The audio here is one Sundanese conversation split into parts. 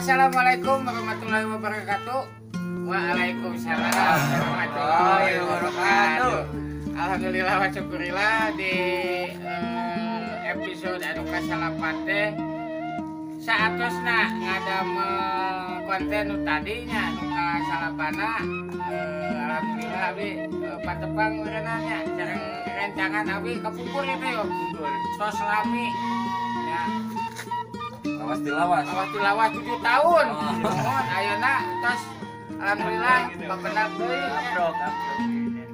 Assalamualaikum warahmatullahi wabarakatuh. Waalaikumsalam warahmatullahi wabarakatuh. Alhamdulillah wa syukurillah di episode anu kasalapan teh saatosna ngadamel konten nu tadinya nu kasalapana, alhamdulillah abdi patepang meureunan sareng rencangan abdi kapungkur itu yo. Tos lami ya. Lawas tilawas. Lawas tilawas 7 tahun. Mohon ayeuna tos alhamdulillah papendak deui.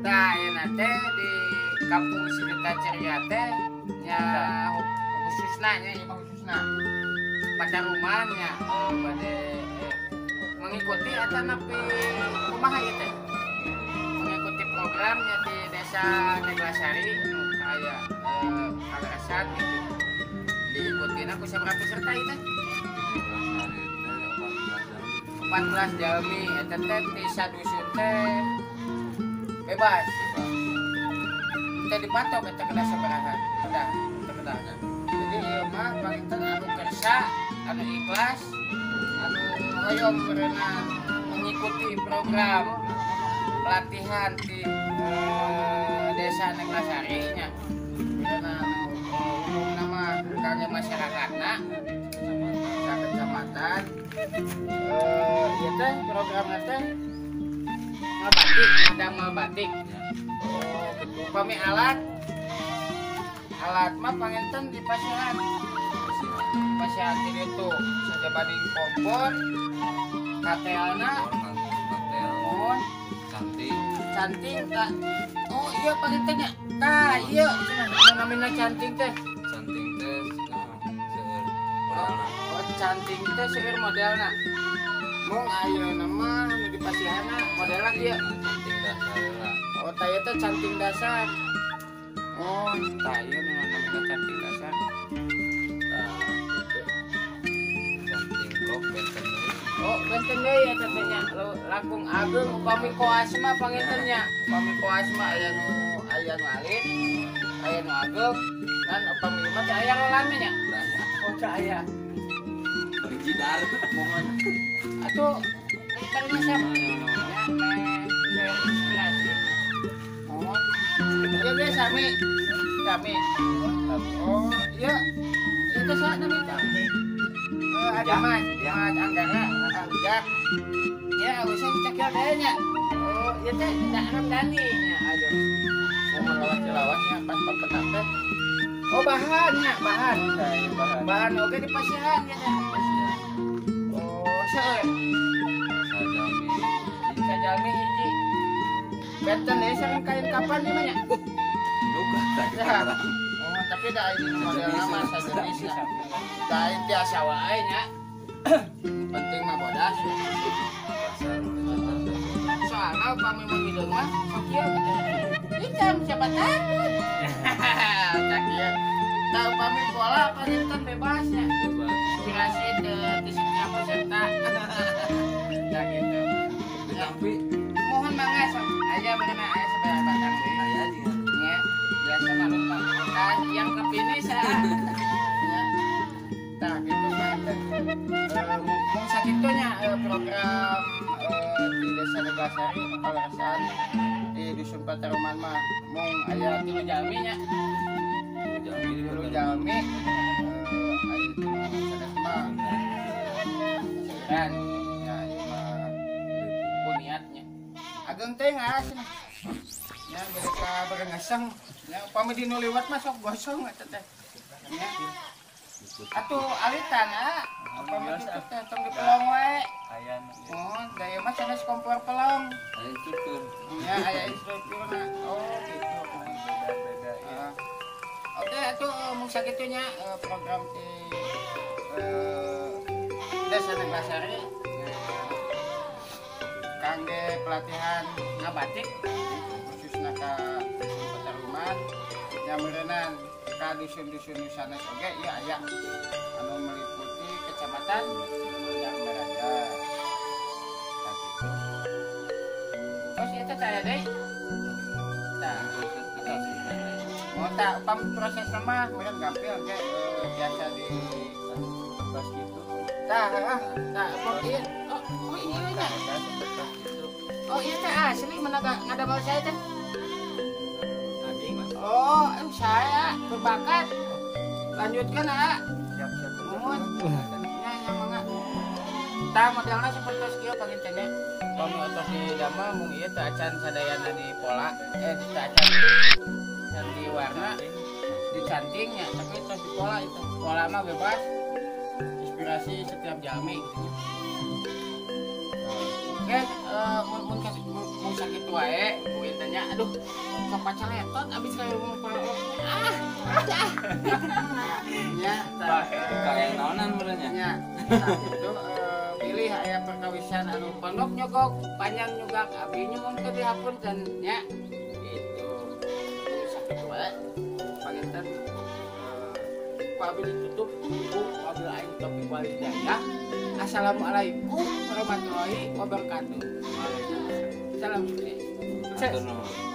Tah ayeuna teh di Kampung Sijuta Ceria teh nya khususna nya ieu mah khususna Pataruman nya bade mengikuti atanapi kumaha ieu teh? Mengikuti programnya di Desa Neglasari nu aya kaleresan gitu. Diikutin aku sabaraha peserta ieu teh? 14 jalmi eta teh di sadusun teh bebas. Teh dipatok eta kedah sabaraha? Kedah, teu kedahna. Jadi ieu mah panginten anu kersa, anu ikhlas, anu hoyong berenang mengikuti program pelatihan di Desa Neglasari nya. Berenang umumna mah kangge masyarakatna sakecamatan. Ieu teh programna teh ngabatik, ngadamel batik. Oh, gitu. Upami alat alat mah panginten di pasihan. Pasihan ti ditu sajabading kompor, katelna, mohon canting. Canting tak. Oh iya panginten nya. Tah iya cenah namina canting teh. Canting teh seueur modelna. Oh, canting teh seueur modelna. Mung ayeuna mah nu di pasihanna modelna kieu. Canting dasar lah. Oh, tah ieu teh canting dasar. Oh, tah ieu nu namina canting dasar. Tah gitu. Canting blok benten deui. Oh, benten deui eta teh nya. Langkung ageng upami koas mah panginten nya. Upami koas mah aya nu alit, aya nu ageng, dan upami ieu mah teh aya rolana nya. Oh, teh aya. Jidar. Mohon. Atuh tarima sama. Ya, meh inspirasi. Mohon. Ieu ge sami. Sami. Oh, iya. Ieu teh saha nami teh? Ada Mas, Mas Anggara, Ujak. Ya, usah cakil deui nya. Oh, ieu teh da Ramdhani nya. Aduh. Mau lawas-lawasnya pas papenak teh. Oh, bahannya, bahan. Bahan. Bahan oge di pasihan ya teh. Oh, seueur. Sajalmi. Sajalmi hiji. Benten deui sareng kain kapan ieu mah nya? Duka. Ya. Oh, tapi da ini model mah sajenisna. Da biasa wae nya. Penting mah bodas. Soalna upami mun hideung mah sok kieu gitu. Hitam siapa takut. Tah kieu. Tah upami pola panginten bebas nya. Bebas. Inspirasi ke ti setiap peserta. Tah gitu. Ditampi. Mohon mangga sok aya beunana aya sabaraha batang deui. Aya jeung Nya, biasa malum Pak. Tah yang kepini sa. Nya. Tah gitu Pak. Mung sakitu nya program di Desa Neglasari kaleresan di Dusun Pataruman mah mung aya 3 jalmi nya. Jalmi. 3 jalmi aya tinu sanes mah seueuran ya ieu mah ku niatnya. Ageng teh ngas cenah. Nya bade ka barengaseng. Nya upami di nu liwat mah sok gosong eta teh. Nya. Atuh alitan ah. Upami kitu teh tong dipelong wae. Aya. Oh, da ieu mah sanes kompor pelong. Aya instruktur. Nya aya instrukturna. Oh, gitu. Beda-beda ya. Oke, atuh mung sakitu nya program di Desa Neglasari kangge pelatihan ngabatik khususna ka Dusun Pataruman nya meureunan ka dusun-dusun nu sanes oge ieu aya anu meliputi Kecamatan Darmaraja. Tah kitu. Terus eta teh aya deui? Tah. Oh, tah upami prosesna mah meureun gampil ge biasa di Pas gitu. Tah, heeh. Tah, oh iya. Oh, iya nya. Oh iya teh asli mana ngadamel saya teh. Oh, saya berbakat. Lanjutkan, ah. Siap, siap. Muhun. Nya nya mangga. Tah, modelna seperti kieu panginten nya. Pami otos di damel mung ieu teu acan sadayana di pola, teu acan dan di warna, dicantingnya, tapi tos di pola itu. Pola mah bebas. Inspirasi setiap jalmi gitu. Oke, mun sakitu wae ku nya. Aduh, sok pacaletot abis kayak mau ah. Ah. Nya, tah, Kayak naonan benernya. nya, tah itu pilih aya perkawisan anu pondok nyogok, panjang nyogak, abi nyuhunkeun dihapunten nya. Gitu. Sakitu wae. Panginten ku abi ditutup ku wabillahi taufiq wal hidayah. Assalamualaikum warahmatullahi wabarakatuh. Salam sukses. Sukses.